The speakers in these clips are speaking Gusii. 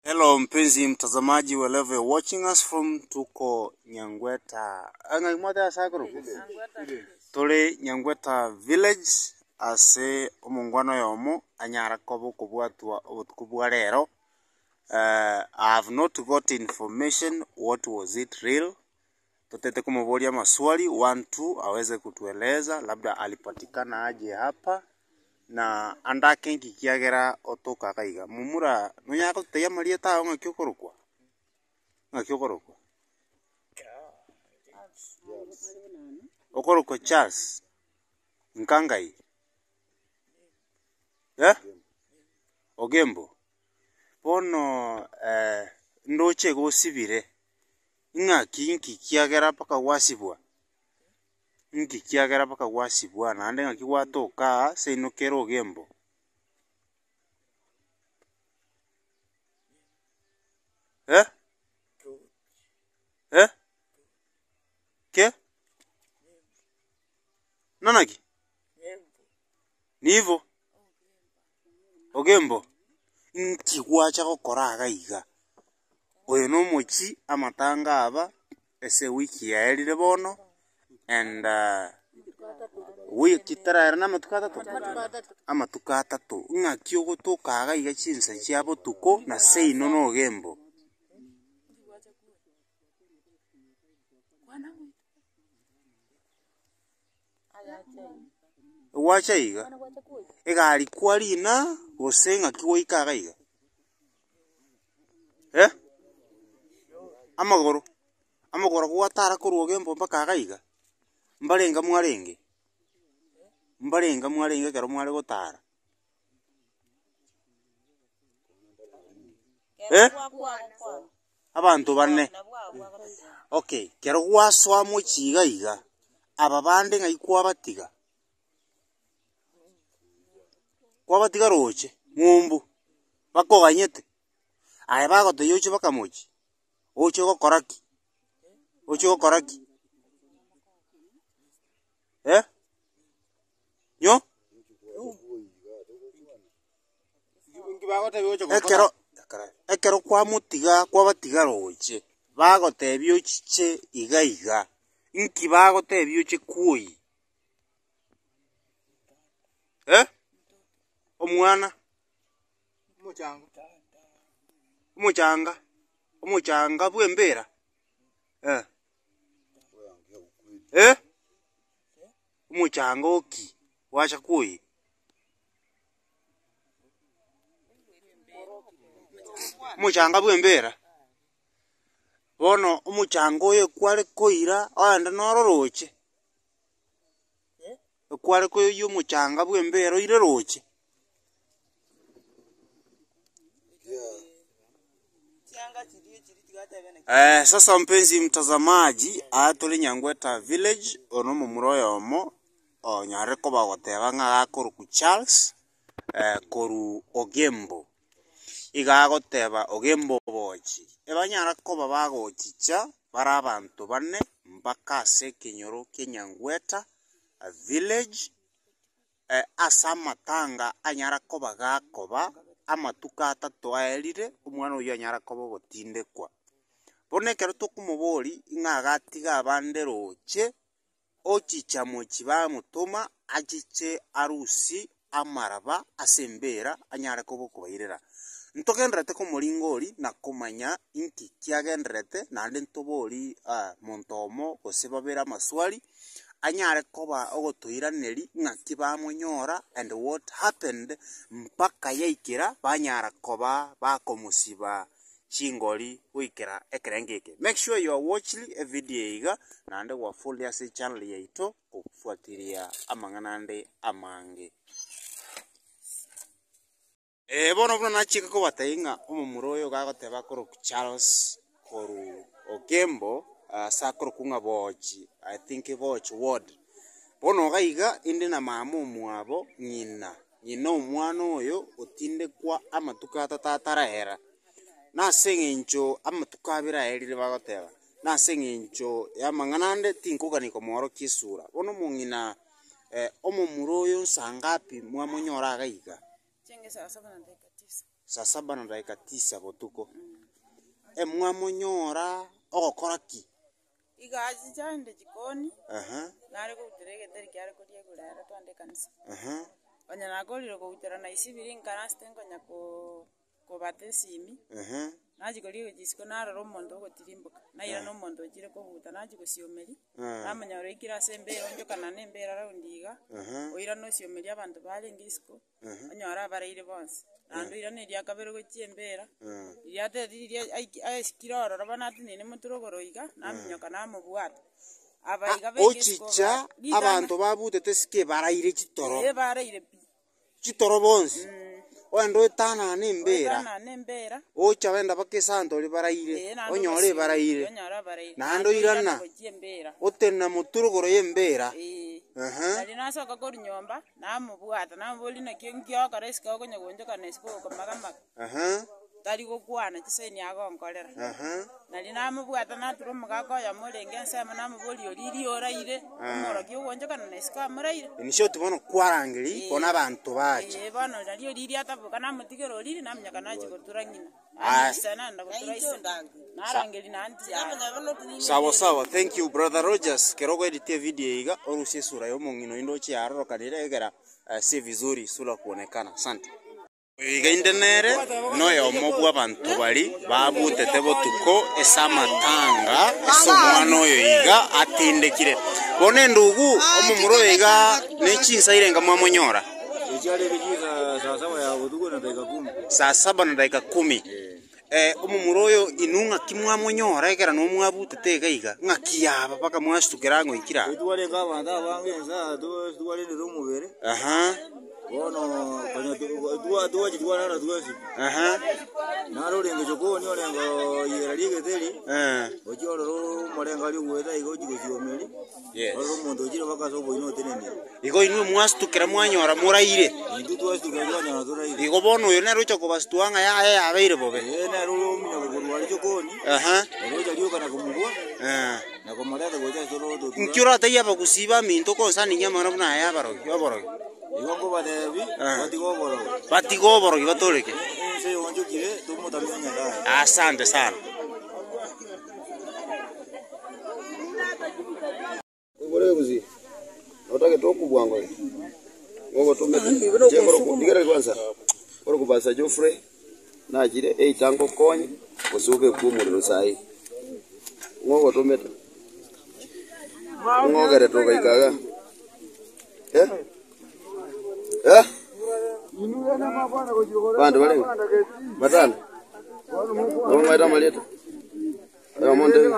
Hello mpenzi mtazamaji wherever you're watching us from tuko Nyangweta ng'ai mwateba ase akorokwa? Tore Nyangweta village ase omongwana oyomo anyara koba okobwatwa obotuko bwa rero I have not got information what was it real totete komoboria amaswali one two aweze kutueleza labda alipatikana aje hapa na ande ake nki kiagera otoka iga iga. Momura nonyare gototebia amarieta ao ng'aki okorokwa? Ng'aki okorokwa? Okorokwa Charles Nkangai? Eh? Ogembo. Bono ndoche iga osibire, ing'aki inki kiagera mpaka gwasibwa? Inki kiagera mpaka gwasibwa naende ng'aki gwatoka aa seino kere ogembo? Eh? Eh? Ke? Nonaki? Nivo? Ogembo, inki gwacha gokora iga iga? Oyo nomochie amatanga aba ase ewiki yaerire bono and wiki teraera na amatuko atato? Amatuko atato, ng'aki ogotoka iga iga chinsa chia botuko na seino na ogembo? Gwacha iga, egari kwarina gose ng'aki gwaika iga iga? Eh? Amagoro, amagoro gwatara korwa ogembo mpaka iga iga, mbarenga mwarenge? Mbarenga mwarenge ekero mware gotara? Eh? Abanto bane. Okay, kero gwasoa mochie iga iga, aba bande ng'ai kwabatiga? Kwabatiga roche, ng'umbu, bakoganyete, aye bagotebia oche baka mochie, oche gokora ki? Oche gokora ki? Eh? Nyo? Ekero ekero kwamotiga kwabatiga roche, bagotebia ochiche iga iga, inki bagotebia oche kwoyia? Eh? Omwana? Omochanga, omochanga bwa embera? Eh. Eh? Omochanga oki gwacha kwoyia? Omochanga bw'embera, bono omochanga oyo ekware koira ogende noro roche, ekware koiywa omochanga bw'embera oire roche. Sasa mpenzi mtazamaji, aa tore Nyangweta village, oyo na omomura oyomo, onyarire koba ogoteba ng'a gakorokwa Charles. korwa Ogembo, iga agoteba Ogembo obochi, ebanyara koba bagochicha bare abanto bane mpaka ase ekenyoro kia Nyangweta village, ase amatanga anyara koba gakoba amatuko atato aerire, omwana oyio anyara koba ogotindekwa. Bono ekero tokomoboria ng'a agatiga abande roche. Ochicha mochie bamotoma achiche arusie amaraba ase embeera anyare koba okobairera. Ntogendererete komoringa oria na komanya inki kiagendererete, naende ntobori monto omo gose babere amaswali, anyare koba ogotoiraneria ng'aki bamonyora and what happened mpaka yaikera banyara koba bakomosiba chingori goikera ekerengo eke. Make sure you are watching evideo eye iga naende gwa follow ase echannel yaito kofuatilia amang'ana ande amange. Ee bono buna nachika kobatebia ng'a omomura oyo iga agoteba akorokwa Charles korwa Ogembo ase akorokwa ng'a Bochi, I think Bochi ward. Bono iga iga inde na mama omwabo ng'ina. Ng'ina omwana oyo otindekwa amatuko atato ataraera, nase eng'encho amatuko abere aerire bagoteba, nase eng'encho y'amang'ana ande tinkogania komoorokia esura. Bono omong'ina omomura oyo nsa ngapi mwamonyora iga iga? Chianga saa saba na dakika tisa. Saa saba na dakika tisa botuko. Emwamonyora ogokora ki? Iga achicha ande jikoni, Aha, nare goutera egeteri kiare koria igoro ere twende ekanisa. aha, Onye nakorire goutera naisibiri nkaransete nkonya koo kobata esimi, aha, nachia koria gochia isiko narora omonto ogotirimboka, nairana omonto ochire kobuta nachia gosiomeria, namonyora oikire ase embera onchokana na embera round iga, aha, oirana osiomeria abanto barenge isiko, onyore abaraire bonsi. Naende oirane eria kabere gochia embera, riria atebeti riria aiki aisikire ororo bono atenene motwe rogoro iga, naminyoka namobwata. Aba iga benge isiko Ochicha ba- ritang'ani abanto babutete esike baraire chitoro. eh baraire pi. Chitoro bonsi, ogende oetanane embera, Oetanane embera. ocha ogenda mpaka esanto oria baraire, Eh, naende onyore obasie- baraire, onyore abaraire. naende oirana, gochia embera. otenena motwe rogoro y'embera. Eh. Aha. Nario nasoka korwa nyomba, namobwata, namoboria naki nki ogokora isiko okonya goonchoka na isiko okomaga-maga. Aha. Tari gokwana chisaini agonkorera. Aha. Nario namobwata natura omogaka oyomo orenge ensemo namoboria oria riria oraire, omorokia ogoonchokana na isiko amoraire. In short bono kwarangeria bono abanto bache. Ee bono nario riria ataboka namotigera oriria naminyoka nachia gotura ng'ina. Aya. Namobisa naenda gotura ise. Narangeria na aunty yaye. Sawa sawa, thank you brother Rogers, kero ogoeditia evideo eye iga orusie esura ya omong'ina oyio ndoche yarorokanire egera si vizuri sura kuonekana. Asante. Oyo iga inde nere noyomo bw'abanto baria babutete botuko ase amatanga ase omwana oyo iga atindekire. Bono endugu, omomura oyo iga ne chinsa irenga mwamonyora? Saa saba na dakika kumi. Omomura oyo inwe ng'aki mwamonyora ekero noo mwabutete iga iga? Ng'aki yaba mpaka mwasutukera ang'e oikire aa? Aha. Aha. Eh. Yes. Igo inwe mwasutukera mwanyora moraire. Igo bono oyo nere ocha kobasutua ng'a yaya yabeire bobe. Aha. Eh. Nki oratebie abagusii baminto concerning amang'ana buna aya y'abarogi oborogi? Batige oborogi batoreke. Asante sana. Oibore gusii, notagete okobua ngore, ngogotomete inche nkorokwa rigereria kwanza, nkorokwa Pastor Geoffrey, nachire either ngokonye gose obekwe omorero saii, ngogotomete, ng'ogerete ogaika igaa eh, eh, abanto barenge? Batano? Nabo omanyete amarieta? Oyomo ontebi.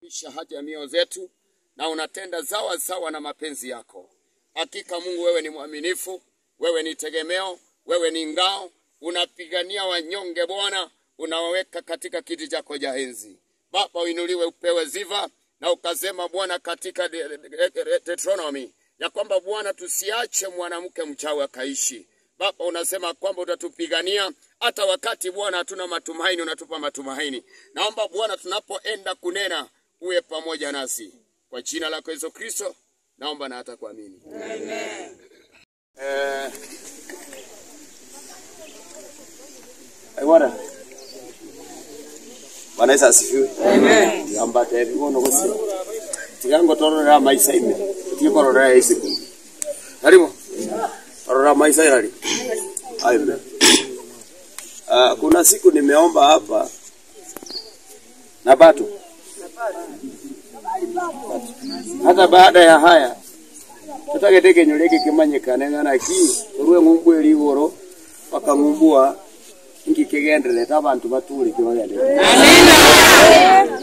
Isha haja ya mioyo zetu na unatenda sawa sawa na mapenzi yako. Hakika Mungu, wewe ni mwaminifu, wewe ni tegemeo, wewe ni ngao, unapigania wanyonge Bwana, unawaweka katika kiti chako cha enzi. Baba, uinuliwe upewe sifa, na ukasema Bwana katika Deuteronomy ya kwamba Bwana, tusiache mwanamke mchawi akaishi. Baba, unasema kwamba utatupigania hata wakati Bwana hatuna matumaini, unatupa matumaini. Naomba Bwana, tunapoenda kunena uwe pamoja nasi, kwa jina lako Yesu Kristo naomba na hata kuamini. Eh, bwana Bwana Yesu asifiwe. Amen. Gamba tebi bono gose. Tiga ngotororera maisa ime. Tiga kororera isiko. Karibu. Tororera maisa yali. Amen. Ah, kuna siku nimeomba hapa na bado hata baada ya haya totagete ekenyoro eke kemanyekane ng'a naki korwa eng'umbu eria igoro mpaka ng'umbu aa inki kegendererete abanto batureke bagenderere.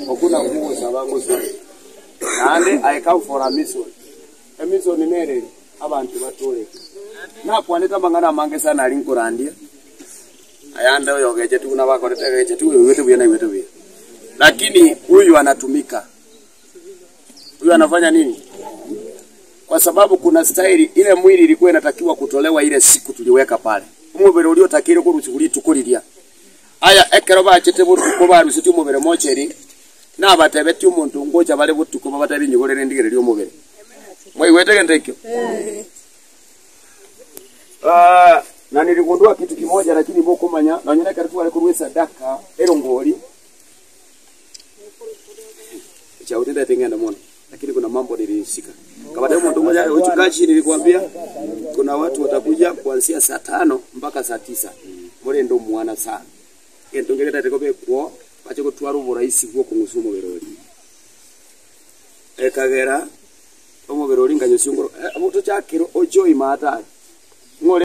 Okwo nakwo ogosaba ngosabe. Naende I come for a mission. Emission nere eri, abanto batureke. Nakwanete amang'ana amange sana aria nkorandia, ayande oyogechetigwe buna bakorete egechetigwe, oigwete buya naigwete buya. Lakini huyu anatumika Huyu anafanya nini? Kwa sababu kuna staili ile mwili ilikuwa inatakiwa kutolewa ile siku tuliweka pale. Umubere uliotakire kurusi rituko riria. Aya ekero bachete botuko barusetie omobere mocheri nabatebetie omonto ngocha bare botuko babatebi nyigorere ndigererie omobere. Mwaigwete egento ekio? Ah, na niligundua kitu kimoja lakini mokomanya nonye nekero tware korwa esadaka erongori. Echago tindete ng'ende mono, lakini kuna mambo nilishika. Kabata omonto ngocha gochuka chini nilikwambia kuna watu watakuja kuanzia saa tano mpaka saa tisa. Morende omwana sana. Egento nkere getagete kobekwo bache gotwara oborahisi bwa okong'usa omobere oria. Ekagera omobere oria nkanyosiongoro, tochakere oche oime atari. Ng'ore.